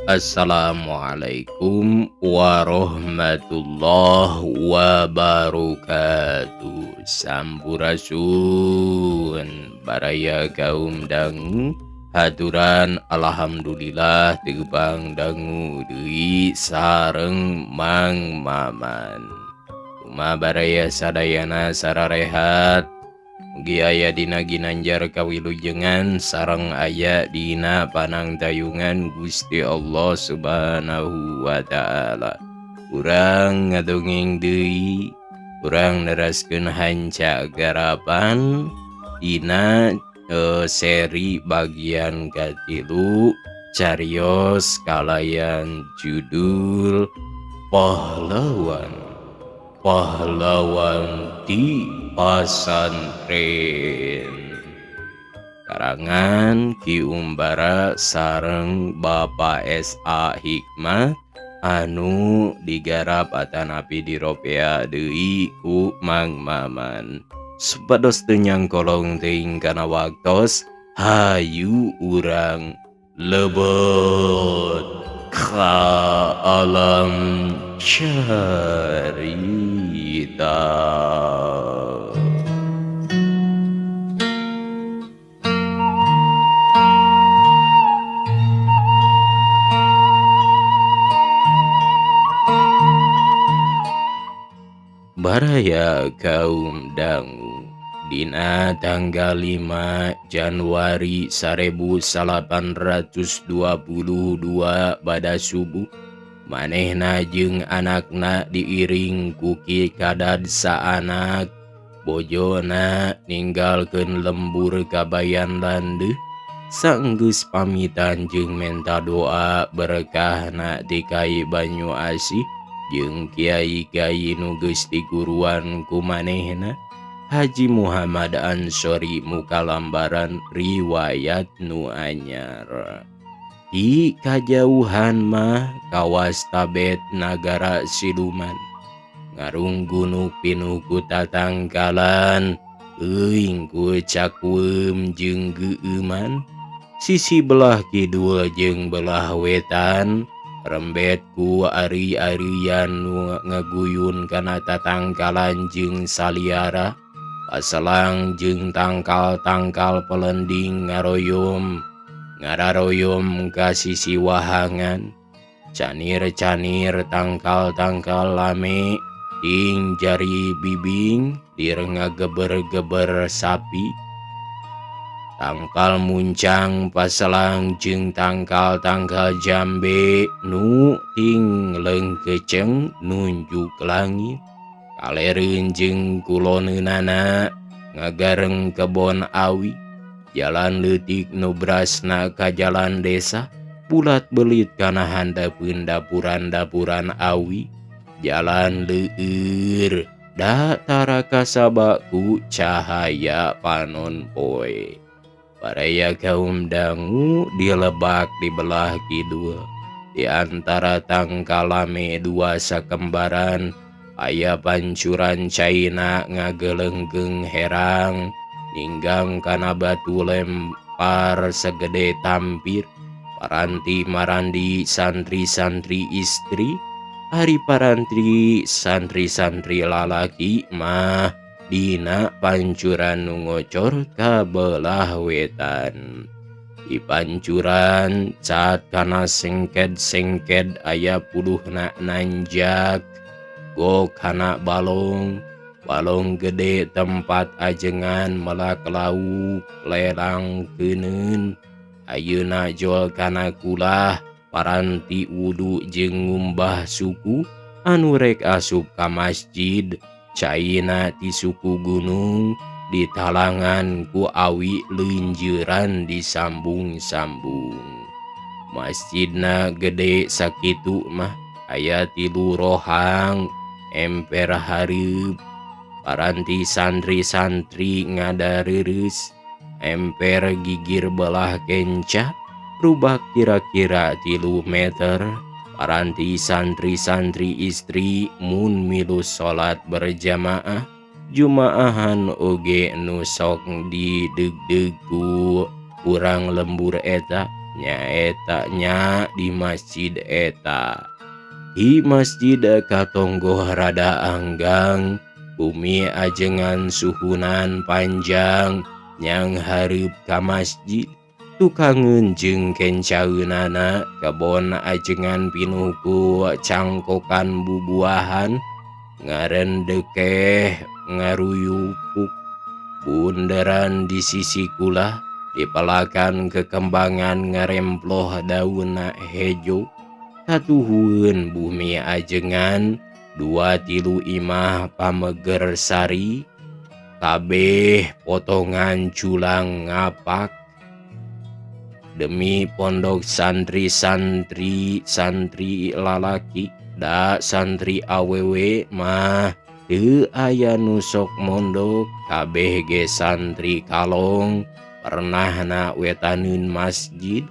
Assalamualaikum warahmatullahi wabarakatuh. Sampurasun baraya kaum dangu, haturan alhamdulillah teu dangu deui sareng Mang Maman. Kumaha baraya sadayana sararehat? Mugi aya dina ginanjar kawilujengan sareng aya dina panangtayungan Gusti Allah Subhanahu wa ta'ala. Urang ngadongeng deui, urang neraskeun hanca garapan dina seri bagian katilu carios kalayan judul Pahlawan Pahlawan di Pasantren, karangan Ki Umbara sareng Bapak SA Hikmah anu digarap atanapi diropea deui ku Mang Maman. Supados teu nyangkolong teuing kana waktos, hayu urang lebet ka alam carita. Baraya kaum dangu, dina tanggal 5 Januari 1822 pada subuh, manehna jeung anakna diiring ku Ki Kadad saanak bojona ninggalkeun lembur kabayan landeuh. Sanggeus pamitan jeung menta doa berkahna ti Kai Banyu Asih jeung kiai-kiai nu geus diguruan ku manehna, Haji Muhammad Ansori muka lambaran riwayat nu anyar. Di kajauhan mah kawas tabet nagara siluman, ngarunggunuk pinuh ku tatangkalan, euing ku cakueum jeung geueuman. Sisi belah kidul jeung belah wetan rembet ku ari-arian nu ngaguyun kana tatangkalan jeung saliara, paselang jeung tangkal-tangkal pelending ngaroyom ngararoyom ka sisi wahangan. Canir-canir tangkal-tangkal lame ting jari bibing direnga geber-geber sapi. Tangkal muncang paselang jeung tangkal-tangkal jambe nu ting leungkeceng nunjuk langit. Kalereun jeung kuloneunana ngagareng kebon awi. Jalan leutik nu brasna ka jalan desa bulat belit kana handapeun dapuran-dapuran awi. Jalan leueur da tara kasaba ku cahaya panon poe. Baraya kaum dangu dilebak di belah kidul. Di antara tangkalame dua sakembaran aya pancuran caina ngagelenggeng herang ninggang kana batu lempar segede tampir. Paranti marandi santri-santri istri, ari parantri santri-santri lalaki mah dina pancuran nu ngocor ka belah wetan. Di pancuran cat kana sengked-sengked aya puluhna nanjak go kana balong. Balong gede tempat ajengan melak lauk lelang keuneun. Ayeuna jol kana kulah paranti wudu jeung ngumbah suku anu rek asup ka masjid. Caina ti suku gunung ditalangan ku awi leunjeuran disambung-sambung. Masjidna gede sakitu mah aya 3 rohang emper hareup. Paranti santri-santri ngadareureus emper gigir belah kenca rubah kira-kira 3 meter. Paranti santri-santri istri mun milu salat berjamaah jumaahan oge nu sok didegdeg ku urang lembur eta. Nyaeta nya di masjid eta. Di masjid katonggoh rada anggang, bumi ajengan suhunan panjang nyang hareup ka masjid. Tukangeun jeung kencaeunana kebon ajengan pinuh ku cangkokan bubuahan ngarendekeh ngaruyupuk bunderan di sisi kulah dipelakan kekembangan ngaremploh daunna hejo katuhueun bumi ajengan 2-3 imah pameger sari kabeh potongan culang ngapak demi pondok santri-santri santri lalaki da santri awewe mah teu aya nu sok mondok kabeh ge santri kalong pernahna wetaneun masjid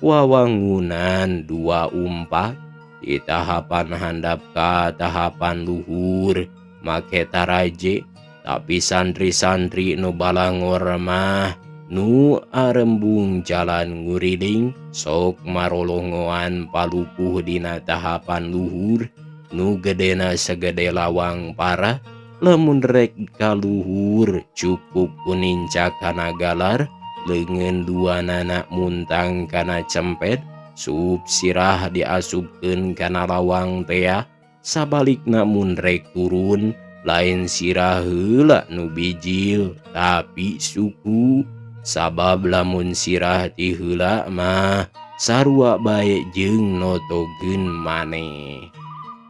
wawangunan 2 umpak di tahapan handap ka tahapan luhur make taraje tapi santri-santri nu balangor mah nu arembung jalan nguriling sok marolongoan palupuh dina tahapan luhur nu gedena segede lawang parah lamun rek kaluhur cukup kunincak kana galar leungeun duanana muntang kana cempet sup sirah diasupkeun kana lawang tea sabalikna mun rek turun lain sirah heula nu bijil tapi suku sabab lamun sirah ti heula mah sarua bae jeung notogeun maneh.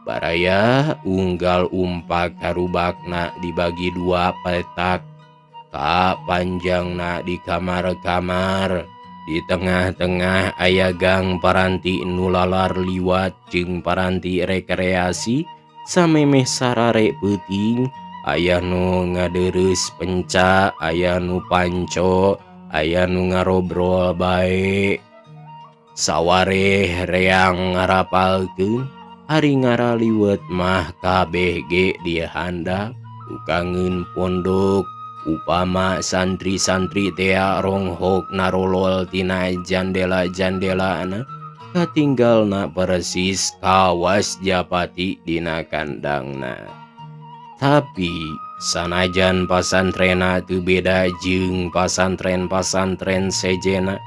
Baraya unggal umpak karubakna dibagi 2 petak ka panjangna di kamar-kamar di tengah-tengah aya gang paranti nu lalar liwat jeung paranti rekreasi samemeh sarare peuting aya nu ngadereus penca aya nu panco aya nu ngarobrol bae sawareh reang ngarapalkeun ari ngaraliwet mah kabeh ge dihandap tukangeun pondok upama santri-santri tea ronghok narolol tina jandela-jandelana katinggalna persis kawas japati dina kandangna. Tapi sanajan pasantrena teu beda jeung pasantren-pasantren sejena,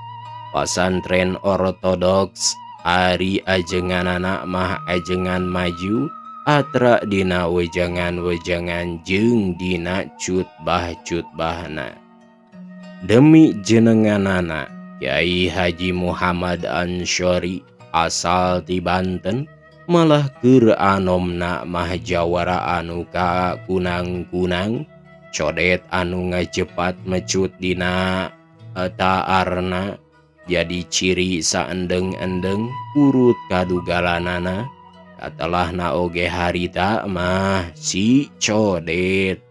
pasantren ortodoks ari ajenganana mah ajengan maju atra dina wejangan-wejangan jeung dina cutbah-cutbahna. Demi jenenganana Kyai Haji Muhammad Anshori asal ti Banten malah keur anomna mah jawara anu ka kunang-kunang codet anu ngajepat mecut dina taarna jadi ciri saendeng-endeng urut kadugalanana katelahna oge harita mah si codet.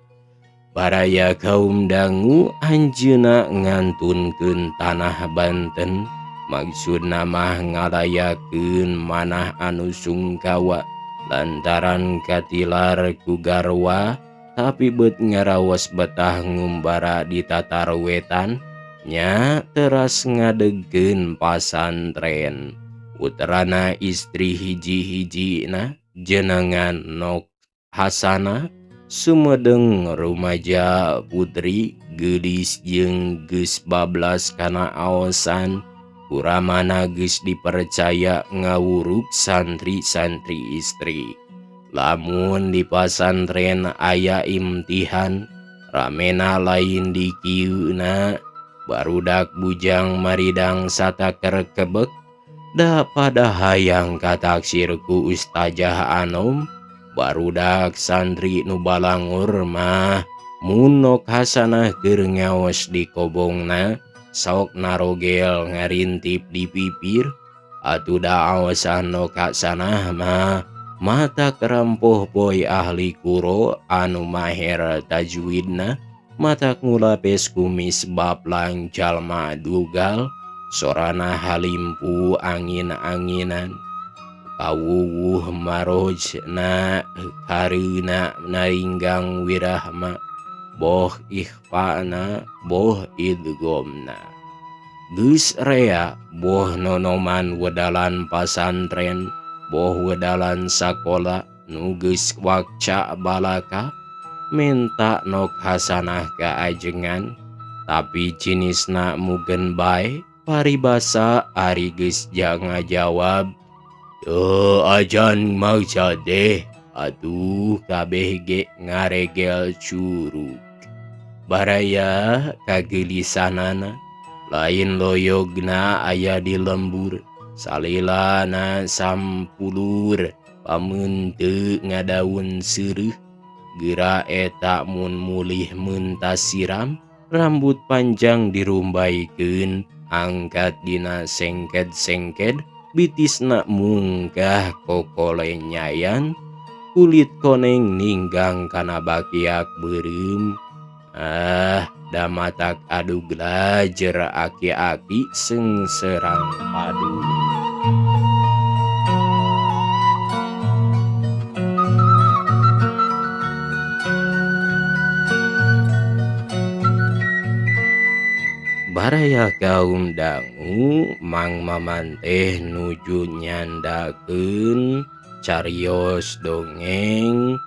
Baraya kaum dangu anjeunna ngantunkeun tanah Banten maksudna mah ngalayakeun manah anu sungkawa lantaran katilar ku garwa tapi bet ngaraos betah ngumbara di tatar wetan nya teras ngadegkeun pasantren. Putrana istri hiji-hijina jenengan Nok Hasana sumedeng rumaja putri geulis jeung geus bablas kana aosan kuramana geus dipercaya ngawuruk santri-santri istri. Lamun di pasantren aya imtihan ramena lain di kieu-na barudak bujang maridang sataker kebek da pada hayang kataksir ku ustazah anom. Barudak santri nu balangur mah munok hasanah keur ngaos di kobongna sok narogel ngarintip di pipir atuh da aosan nok hasanah mah mata kerampoh boy ahli kuro anu maher tajwidna mata ngulapes kumis baplang jalma dugal sorana halimpu angin-anginan kawuwuh maroj na kareuna naringgang wirahma boh ikhfana boh idgomna. Geus rea boh nonoman wedalan pasantren boh wedalan sakola nu geus wakca balaka menta nok hasanah kaajengan tapi jinisna mugen bae paribasa ari geus ngajawab teu ajan maksa deh atuh kabeh ge ngaregel curug. Baraya kagelisanana lain loyogna aya di lembur salilana sampulur pameun teu ngadaun seureuh geura eta mun mulih mentas siram rambut panjang dirumbaikeun angkat dina sengked-sengked bitisna mungkah kokole nyayan kulit koneng ninggang kana bakiak beureum. Ah, damatak adug lajer aki-aki sengserang padu. Baraya kaum dangu Mang Maman teh nuju nyandakeun carios dongeng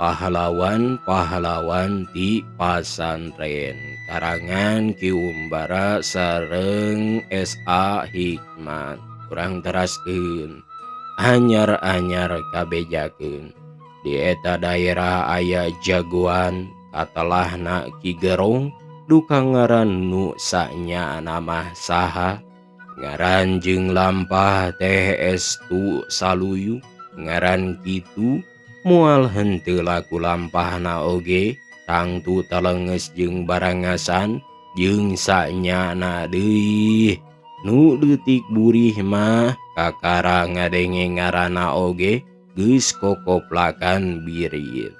pahlawan-pahlawan ti pasantren karangan Ki Umbara sareng SA Hikmat. Kurang teraskeun anyar-anyar kabejakeun di eta daerah aya jagoan katelahna Ki Gerong duka ngaran nu sanya nama saha ngaran jeung lampah teh estu saluyu ngaran kitu moal henteu laku lampahna oge tangtu talenges jeung barangasan jeung sanyana deui nu leutik burih mah kakara ngadenge ngaranna oge geus kokoplakan birit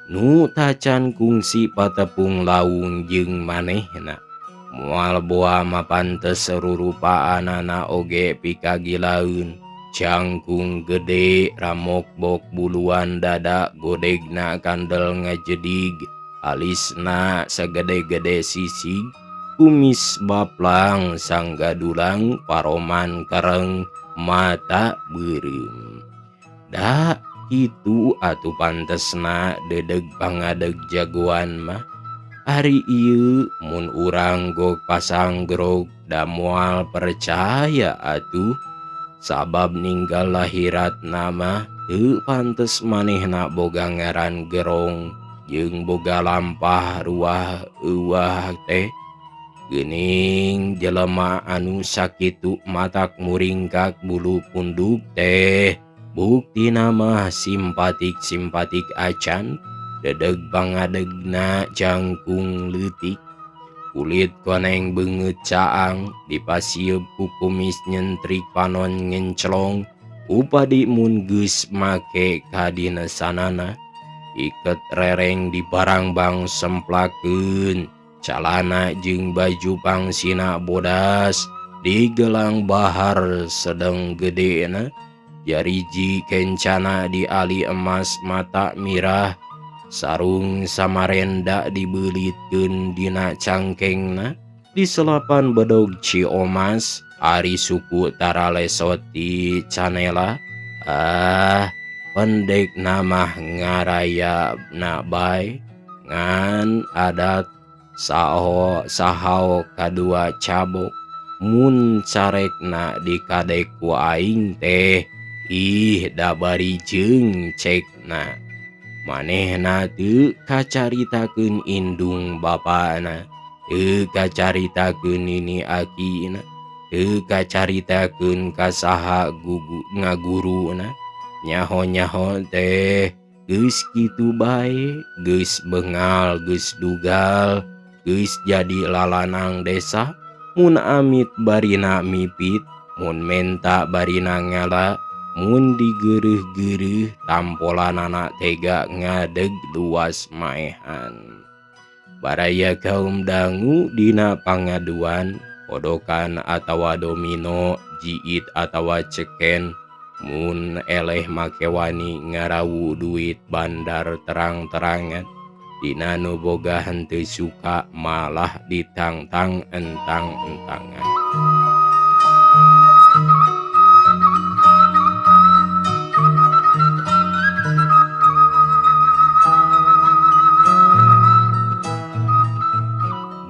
nu tacan kungsi patepung laung jeung manehna moal boa mapantes rurupaanana oge pikagilaeun cangkung gede ramokbok buluan dada godegna kandel ngajedig alisna sagede-gede sisig kumis baplang sanggadulang paroman kereng mata beureum. Da kitu atuh pantesna dedeg pangadeg jagoan mah. Ari ieu mun urang gog pasang grog da moal percaya atuh sabab ninggal lahirat nama teu pantes manehna boga ngaran Gerong jeung boga lampah ruah euah teh. Geuning jelema anu sakitu matak muringkak bulu punduk teh buktina mah simpatik-simpatik acan dedeg pangadegna jangkung leutik kulit koneng beungeut caang dipasieup ku kumis nyentrik panon ngenclong upadi mun geus make kadinesanana iket rereng di barangbang semplakeun calana jeung baju pangsina bodas digelang bahar sedeng gedena jariji kencana diali emas mata mirah sarung samarenda dibelitkeun dina cangkengna di selapan bedog Ciomas ari suku taralesot di canela. Ah pendek namah ngaraya na bae ngan adat saho sahao kadua cabok mun carekna dikadek ku aing teh ih da bari jeung cekna manehna teu kacaritakeun indung bapana teu kacaritakeun nini akina teu kacaritakeun ka saha ngaguruna nyaho-nyaho teh geus kitu bae geus bengal geus dugal geus jadi lalanang desa mun amit barina mipit mun menta barina ngala mun digeureuh-geureuh tampolanana tega ngadeg luas maehan. Baraya kaum dangu dina pangaduan kodokan atawa domino jiit atawa ceken mun eleh make wani ngarawu duit bandar terang-terangan dina nu boga henteu suka malah ditangtang entang-entangan.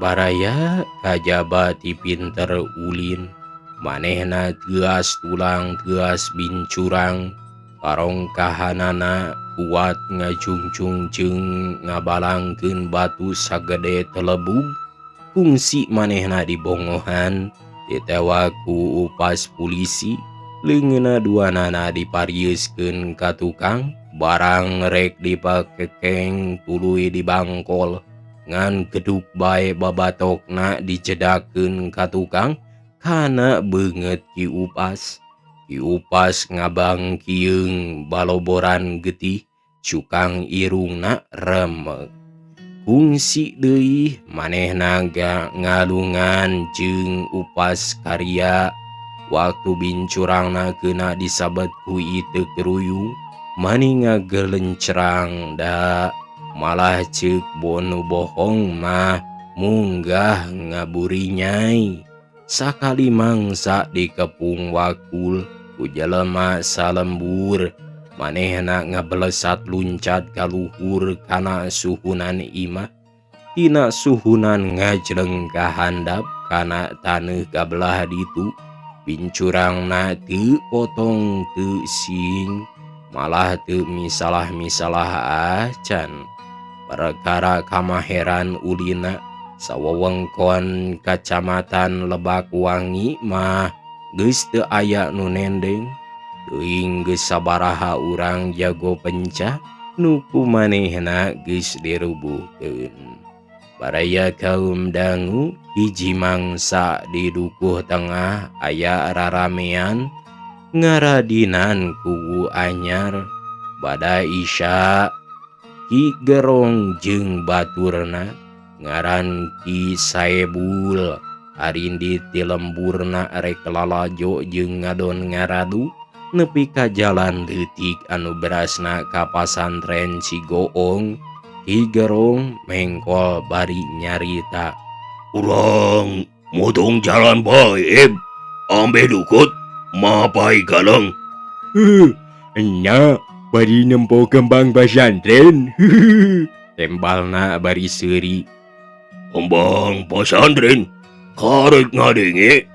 Baraya kajaba ti pinter ulin manehna teuas tulang teuas bincurang parongkahanana kuat ngajungcung jeung ngabalangkeun batu sagede telebug kungsi manehna dibongohan ditewa ku upas pulisi leungeunna duanana diparieuskeun ka tukang barang rek dipakekeng tuluy dibangkol ngan geduk bae babatokna dicedakeun ka tukang kana beungeut Ki Upas. Ki Upas ngabang kieung baloboran getih cukang irungna remeg. Kungsi deui manehna ngalungan jeung upas karya waktu bincurangna keuna disabet ku ieu keruyung mani ngagelencrang da malah ceuk bonu bohong mah munggah ngaburi nyai. Sakali mangsa dikepung wakul ku jelema salembur manehna ngabelesat luncat ka luhur kana suhunan imah tina suhunan ngajleng ka handap kana taneuh kabelah ditu pincurangna teu potong teu sing malah teu misalah-misalah acan. Perkara kamaheran ulina sawewengkon kacamatan Lebak Wangi mah geus teu aya nu nendeng teuing geus sabaraha urang jago pencah nu kumanehna geus dirubuhkeun. Baraya kaum dangu hiji mangsa di dukuh tengah aya raramean ngaradinan kuwu anyar bada Isya Ki Gerong jeung baturna ngaran Ki Saebul arindi ti lemburna rek lalajo jeung ngadon ngaradu nepi ka jalan leutik anu berasna ka pasantren Cigoong. Ki Gerong mengkol bari nyarita, "Urang motong jalan bae ambe dukut mapai galeng." Nya bari nempo kembang pasantren. Tembalna bari seuri. Kembang pasantren karek ngadenge.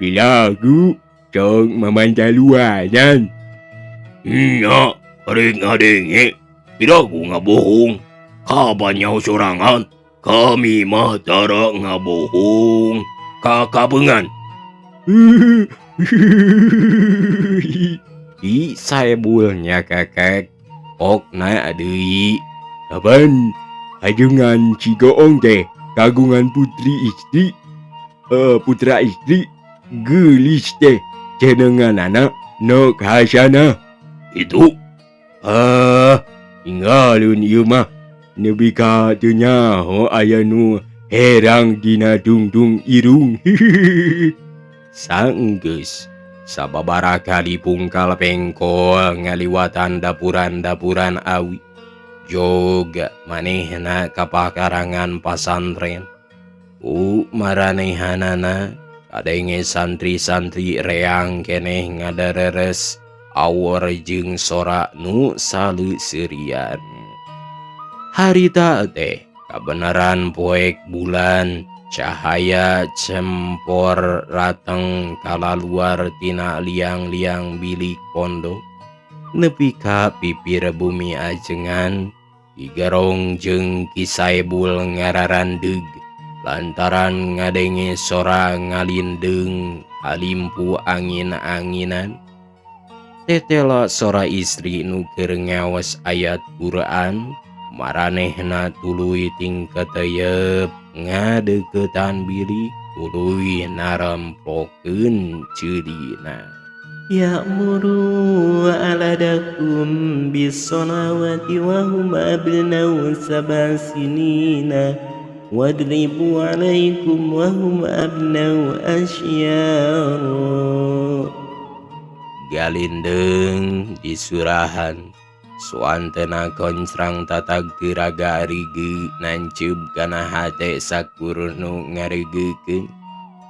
Pilagu cong mamancaluanan. Nya karek ngadenge. Pilagu ngabohong. Kapan nyaho sorangan? Kami mah tara ngabohong kakapengan. Ki Saebulnya kakek okna deui. Kapan ajengan Cigoong teh kagungan putri istri putra istri geulis teh cenengan anak nok hasana. Itu inggalun ieu mah nepi ka teu nyaho aya nu herang dina dungdung irung. Sanggeus sababaraha kali pungkal pengkol ngaliwatan dapuran-dapuran awi joga manehna ka pakarangan pasantren. Ku maranehanana kadenge santri-santri reang keneh ngadareres awor jeung sora nu saleuseurian. Harita teh kabeneran poek bulan cahaya cempor rateng kalaluar tina liang-liang bilik pondok nepi ka pipir bumi ajengan. Ki Gerong jeung Ki Saebul ngararandeg lantaran ngadenge sora ngalindeung halimpu angin-anginan. Tetela sora istri nu keur ngaos ayat Quran maranehna tuluy tingketeyep ngadeukeutan bilik tuluy narempokeun ceudina. Ya'muru aladakum bis-sholawati wa hum abnau sab'a sinina wadribu alaikum wa hum abnau asyara. Galindeng di surahan Suantena koncrang tatag teu raga rige nanceub kana hate sakur nu ngareugeukeun.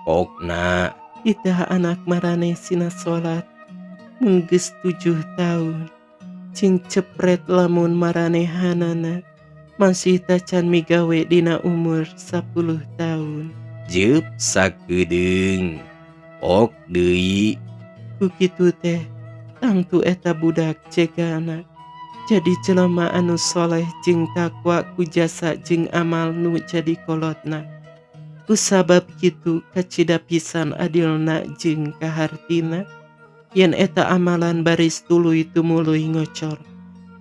Pokna Itah anak maraneh sina salat mun geus 7 taun. Cing cepret lamun maranehanana masih tacan migawe dina umur 10 taun. Jeup sakedeung. Ok deui. Ku kitu teh tangtu eta budak cegana jadi jelema anu soleh jeung takwa ku jasa jeung amal nu jadi kolotna. Kusabab kitu kacida pisan adilna jeung kahartina yen eta amalan baris tuluy tumuluy ngocor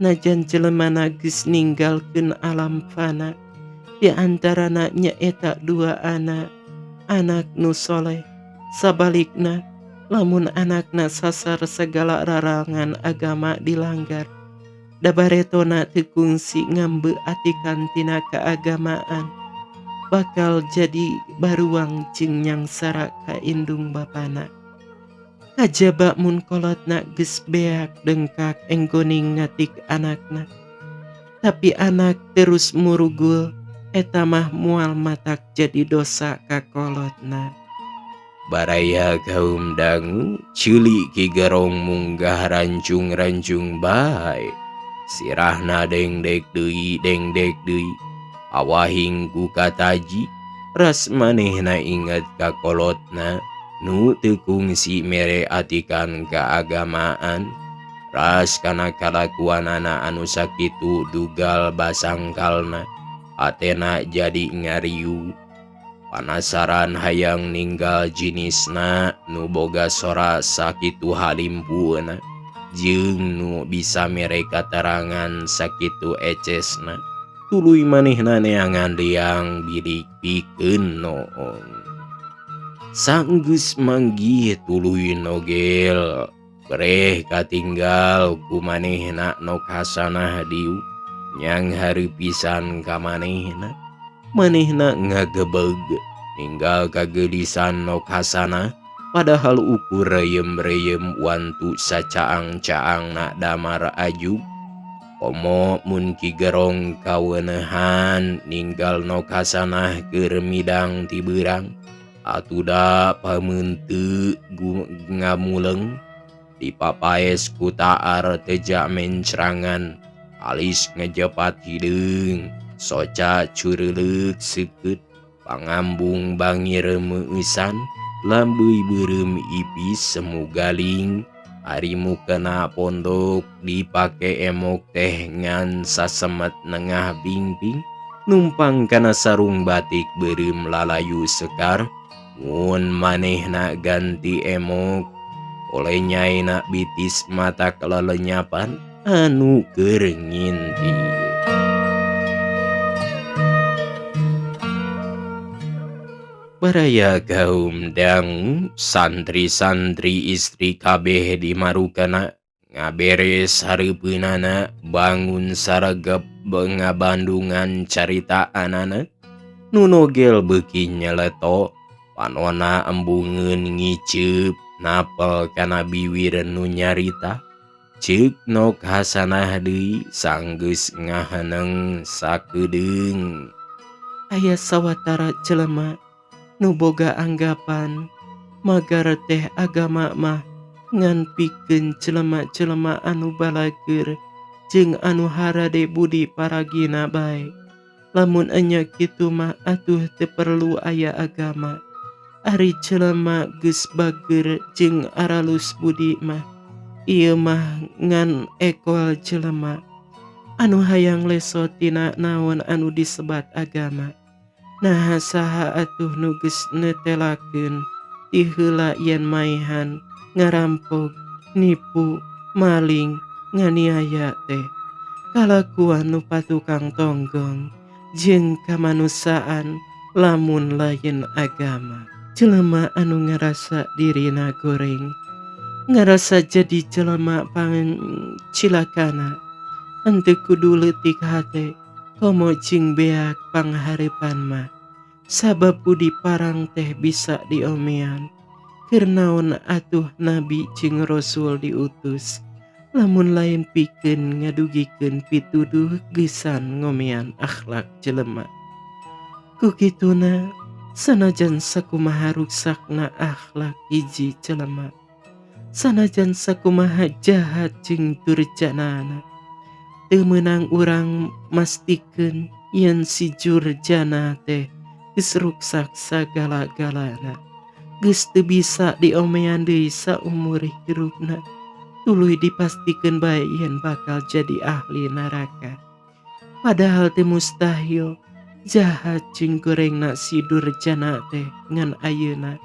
najan jelemana geus ninggalkeun alam fana. Di antarana nyaeta dua anak, anak nu soleh. Sabalikna lamun anakna sasar segala rarangan agama dilanggar, dabaretona teu kungsi ngambe atikan tina keagamaan, bakal jadi baruang jeung nyangsara ka indung bapana. Kajaba mun kolotna geus beak dengkak enggoning ngatik anakna, tapi anak terus murugul, eta mah moal matak jadi dosa ka kolotna. Baraya kaum dangu ceuli Ki Garong munggah rancung-rancung bae. Sirahna dengdek deui dengdek deui. Awahing ku kataji ras manehna inget ka kolotna nu teu kungsi mere atikan keagamaan. Ras kana kalakuanana anu sakitu dugal basangkalna, atena jadi ngariu. Panasaran hayang ninggal jinisna nu boga sora sakitu halimpueuna jeung nu bisa mere katerangan sakitu ecesna. Tuluy manehna neangan liang bilik pikeun noong. Sanggeus manggih tuluy nogel breh katinggal ku manehna nok hasanah diu nyang hareup pisan ka manehna. Manehna ngagebeg ninggal kageulisan nok hasanah padahal ukur reyem-reyem wantu sacaang-caangna damar aju. Komo mun Ki Gerong kawenehan ninggal nok hasanah keur midang ti beurang atuda pameunteuk ngamuleng dipapaes ku taar teja mencrangan alis ngejepat hideung soca cureuleuk seukeut pangambung bangir meueusan lambeuy beureum ipis semu galing. Ari mukena pondok dipake emok teh ngan sasemet nengah bingping numpang kana sarung batik beureum lalayu sekar. Mun manehna ganti emok oleh nyaina bitis mata kelelenyapan anu keur nginti. Baraya kaum dang santri-santri istri kabeh di marukana ngaberes hareupeunana bangun saregep ngabandungan caritaanana nu nogel beuki nyeleto panona embungeun ngiceup napel kana biwir nu nyarita. Ceuk nok hasanah deui sanggeus ngaheneng sakedeung. Aya sawatara jelema nu boga anggapan magar teh agama mah ngan pikeun jelema-jelema anu balageur jeung anu harade budi paragina bae. Lamun enya kitu mah atuh teu perlu aya agama. Ari jelema geus bageur jeung aralus budi mah ieu mah ngan ekol jelema anu hayang leso tina naon anu disebat agama. Nah saha atuh nu geus netelakeun ti heula yen maehan, ngarampok, nipu, maling, nganiaya teh kalakuan nu patukang tonggong jeung kamanusiaan lamun lain agama. Jelema anu ngarasa dirina goreng, ngarasa jadi jelema pangcilakana, henteu kudu leutik hate komo jeung beak panghareupan mah. Sabab budi parang teh bisa diomean. Keur naon atuh nabi jeung rasul diutus Lamun lain pikeun ngadugikeun pituduh geusan ngomean akhlak jelema. Ku kituna sanajan sakumaha ruksakna akhlak hiji jelema, sanajan sakumaha jahat jeung durjanana, teu meunang urang mastikeun yen si jurjana teh geus ruksak sagala-galana, geus teu bisa diomean deui saumur hirupna, tuluy dipastikeun bae yen bakal jadi ahli neraka. Padahal teu mustahil jahat jeung gorengna si durjana teh ngan ayeuna.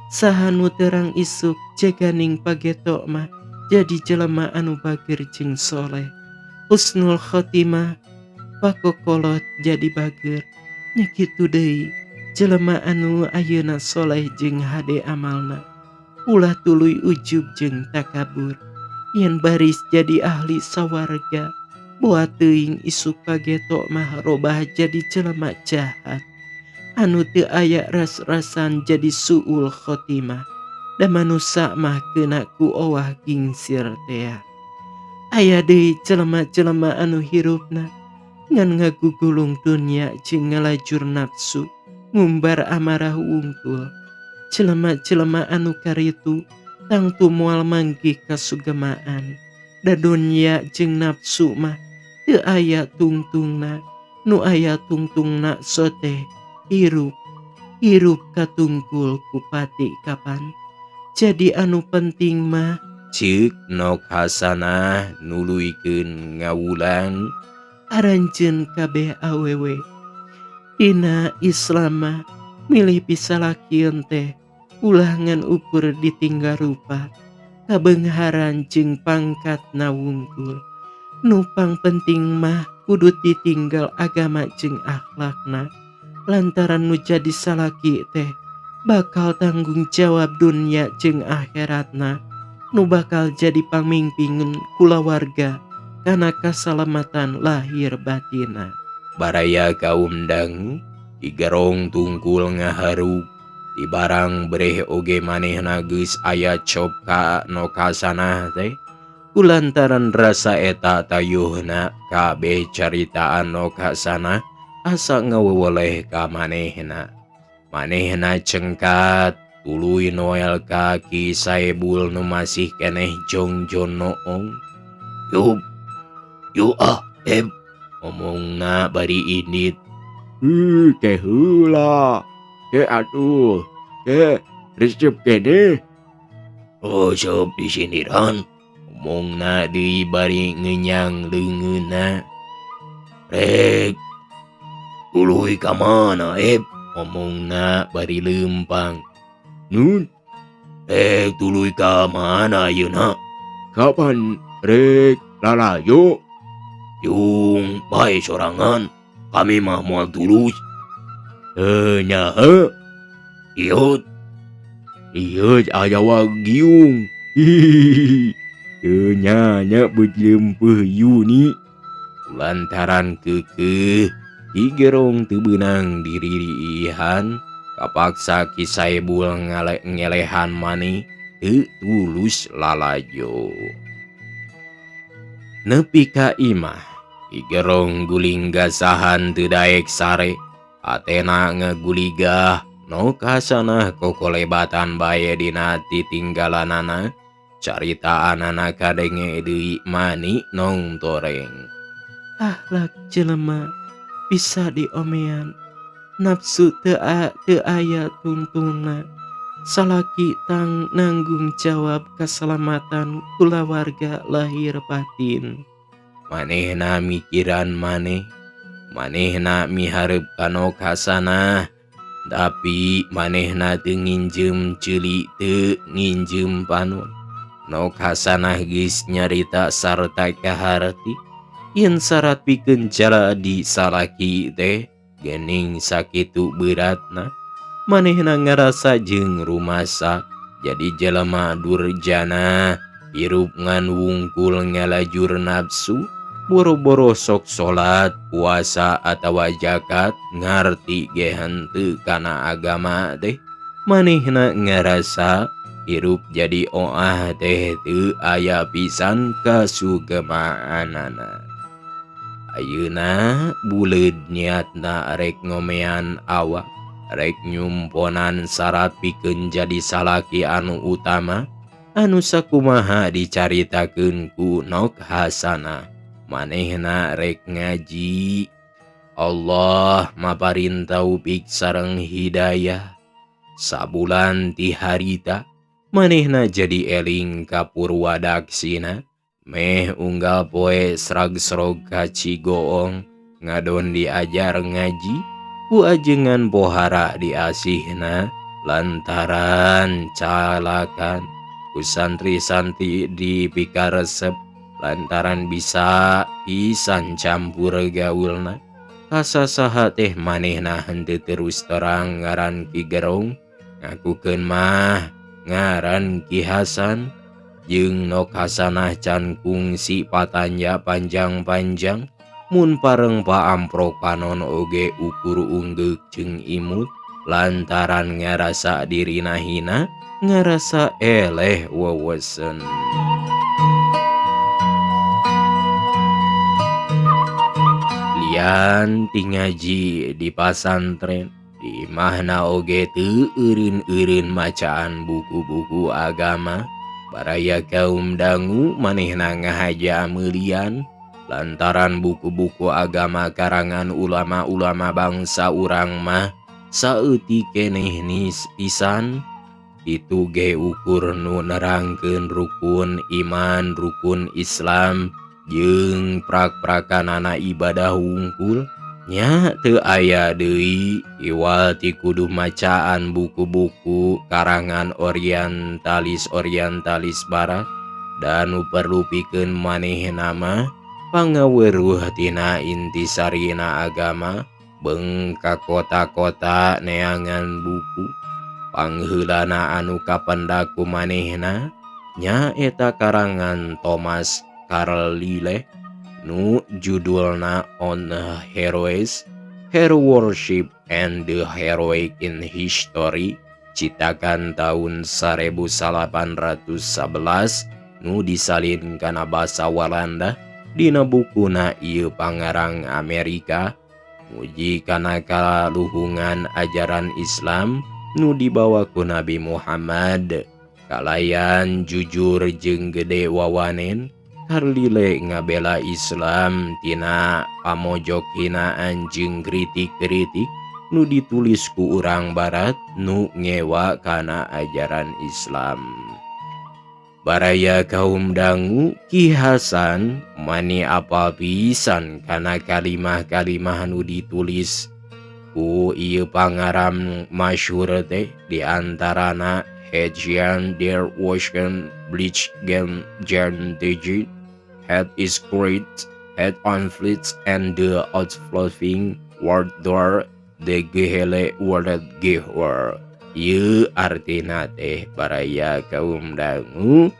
Saha nu terang isuk jaganing pageto mah jadi jelema anu bager jeung soleh, husnul khotimah, pakokolot jadi bager. Nya kitu deui jelema anu ayeuna soleh jeung hade amalna, ulah tuluy ujub jeung takabur yen baris jadi ahli sawarga. Boa teuing isuk pageto mah robah jadi jelema jahat anu teu aya ras-rasan jadi suul khotimah. Da manusa mah keuna ku owah gingsir tea. Aya deui jelema-jelema anu hirupna ngan ngagugulung dunya jeung ngalajur nafsu, ngumbar amarah wungkul. Jelema-jelema anu karitu tangtu moal manggih kasugemaan. Da dunya jeung nafsu mah teu aya tungtungna, nu aya tungtungna sote hirup, hirup katungkul ku pati kapan. Jadi anu penting mah Ceuk Nok Hasanah nuluykeun ngawulang. Aranjeun kabeh awewe dina Islam mah milih pisalakieun teh ulah ngan ukur ditinggal rupa, kabeungharan jeung pangkatna wungkul. Nu pangpenting mah kudu ditinggal agama jeung akhlakna, lantaran nu jadi salaki teh bakal tanggung jawab dunya jeung akhiratna, nu bakal jadi pamimpin kulawarga kana kasalamatan lahir batina. Baraya kaum dangu digerong tungkul ngaharuk di barang breh oge manehna geus aya cop ka Nok Hasanah teh. Kulantaran rasa eta tayuhna kabeh caritaan Nok Hasanah asa ngaweweleh ka manehna. Manehna cengkat tuluy noel ka Ki Saebul nu masih keneh jongjon noong. Yuk, yuk ah, em. Omongna bari indit. Ih, ke heula. Ke atuh. Ke resep keneh. Oh, resep disindiran. Omongna deui bari ngenyang leungeunna. Rek tuluy ka mana, Eb? Omongna bari leumpang. Nun? Rek tuluy ka mana ayeuna? Kapan rek lalajo? Yung bae sorangan. Kami mah moal tulus. Nya heuh. Ieu. Ieu aya wagiung. Hihihi. Teu nya beut leumpeuh Yuni. Lantaran keukeuh Ki Gerong teu beunang diririihan, kapaksa Ki Saebul ngelehan maneh teu tulus lalajo. Nepi ka imah, Ki Gerong guling gasahan teu daek sare, atena ngaguligah Nok Hasanah kokolebatan bae dina titinggalanana, caritaanana kadenge deui mani nong toreng. Akhlak jelema bisa diomean, nafsu teu aya tungtungna, salaki tang nanggung jawab keselamatan kulawarga lahir batin. Manehna mikiran maneh, manehna miharep ka Nok Hasanah, tapi manehna teu nginjem ceuli teu nginjem panon. Nok Hasanah geus nyarita sarta kaharti yen syarat pikeun jaladi salaki teh gening sakitu beratna. Manehna ngarasa jeung rumasa jadi jelema durjana, hirup ngan wungkul ngalajur nafsu, boro-boro sok salat, puasa atawa zakat, ngarti ge henteu kana agama teh. Manehna ngarasa Hirup jadi oah teh teu aya pisan kasugemaanana. Ayeuna buleud niatna rek ngomean awak, rek nyumponan syarat pikeun jadi salaki anu utama, anu sakumaha dicaritakeun ku Nok Hasanah. Manehna rek ngaji. Allah maparin taufik sareng hidayah. Sabulan ti harita manehna jadi eling ka Purwadaksina. Meh unggal poe srag-srog ka Cigoong ngadon diajar ngaji ku ajengan pohara diasihna lantaran calakan ku santri-santri dipikaresep lantaran bisa pisan campur gaulna. Kasasaha teh manehna henteu terus terang ngaran Ki Gerong, ngakukeun mah ngaran Ki Hasan. Jeung Nok Hasanah can kungsi patanja panjang-panjang mun pareng paamprok panon oge ukur unggeuk jeung imut lantaran ngarasa dirina hina, ngarasa eleh wewesen. Lian ti ngaji di pasantren di imahna oge teu eureun-eureun macaan buku-buku agama. Baraya kaum dangu manehna ngahaja meulian lantaran buku-buku agama karangan ulama-ulama bangsa urang mah saeutik keneh nis pisan. Itu ge ukur nu nerangkeun rukun iman, rukun Islam jeung prak-prakanana ibadah wungkul nya teu aya deui iwal ti kudu macaan buku-buku karangan orientalis-orientalis barat dan nu perlu pikeun manehna mah pangaweruh tina intisarina agama beung ka kota-kota neangan buku. Pangheulana anu kapendak ku manehna nyaeta karangan Thomas Carlyle nu judulna On Heroes, Hero Worship and the Heroic in History, citakan tahun 1811 nu disalin kana basa Walanda. Dina bukuna ieu pangarang Amerika muji kana kaluhungan ajaran Islam nu dibawa ku Nabi Muhammad kalayan jujur jeung gede wawanen. Carlyle ngabela Islam tina pamojok hinaan jeung kritik-kritik nu ditulis ku urang barat nu ngewa kana ajaran Islam. Baraya kaum dangu Ki Hasan mani apal pisan kana kalimah-kalimah nu ditulis ku ieu pangaram masyhur teh, diantarana Hejian der Ocean Bleach Gen Jan Digit Head is great, head on fleets and the outflowing word door the gehele word gehor. Ieu artina teh baraya kaum dangu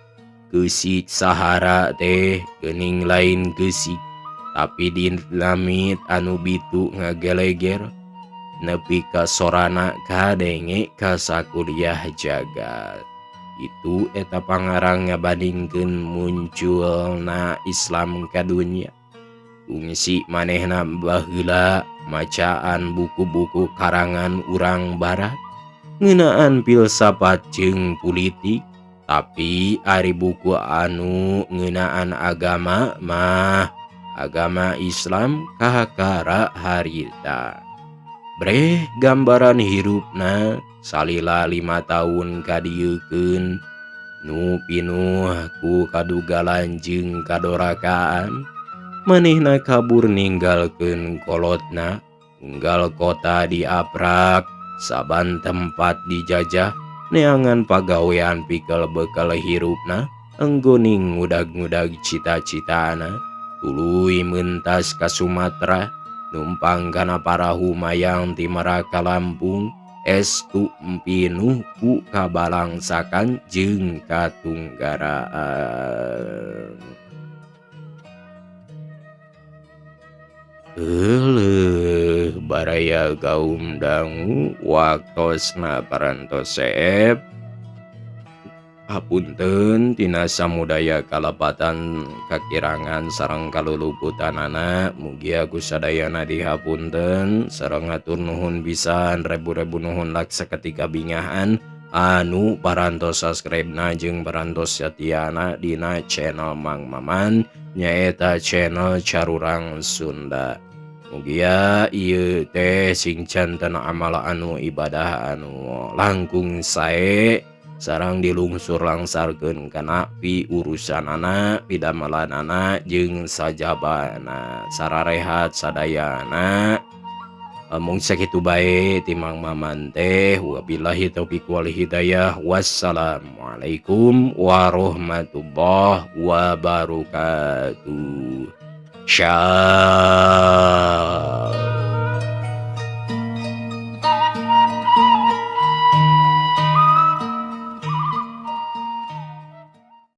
keusik Sahara teh geuning lain keusik tapi dinamit anu bitu ngageleger nepi ka sorana kadenge ka sakuliah jagat. Itu eta pangarang ngabandingkeun munculna Islam ka dunya. Kungsi manehna baheula macaan buku-buku karangan urang barat ngeunaan filsafat jeung politik, tapi ari buku anu ngeunaan agama mah agama Islam kakara harita. Breh gambaran hirupna salila 5 tahun kadieukeun nu pinuh ku kadugalan jeung kadorakaan. Manehna kabur ninggalkeun kolotna, unggal kota diaprak, saban tempat dijajah, neangan pagawean pikel bekal hirupna, enggoning ngudag-ngudag cita-citana, tuluy mentas ka Sumatera, numpang kana parahu mayang ti Merak ka Lampung, estu pinuh ku kabalangsakan jeung katunggaraan. Euleuh baraya kaum dangu waktosna parantos seep. Hapunten tina samudaya kalepatan kakirangan sareng kaluluputanana, mugia ku sadayana dihapunten sareng hatur nuhun pisan rebu-rebu nuhun laksa ketika bingahan anu parantos subscribe-na jeung parantos setiana dina channel Mang Maman nyaeta channel Carurang Sunda. Mugia ieu teh sing janten amal anu ibadah anu langkung sae sareng dilungsur langsarkeun kana piurusanana, pidamalanana jeung sajabana. Sararehat sadayana. Mung sakitu bae ti Mang Maman teh, wabillahi taufiq wal hidayah, wassalamualaikum warahmatullahi wabarakatuh. Syah.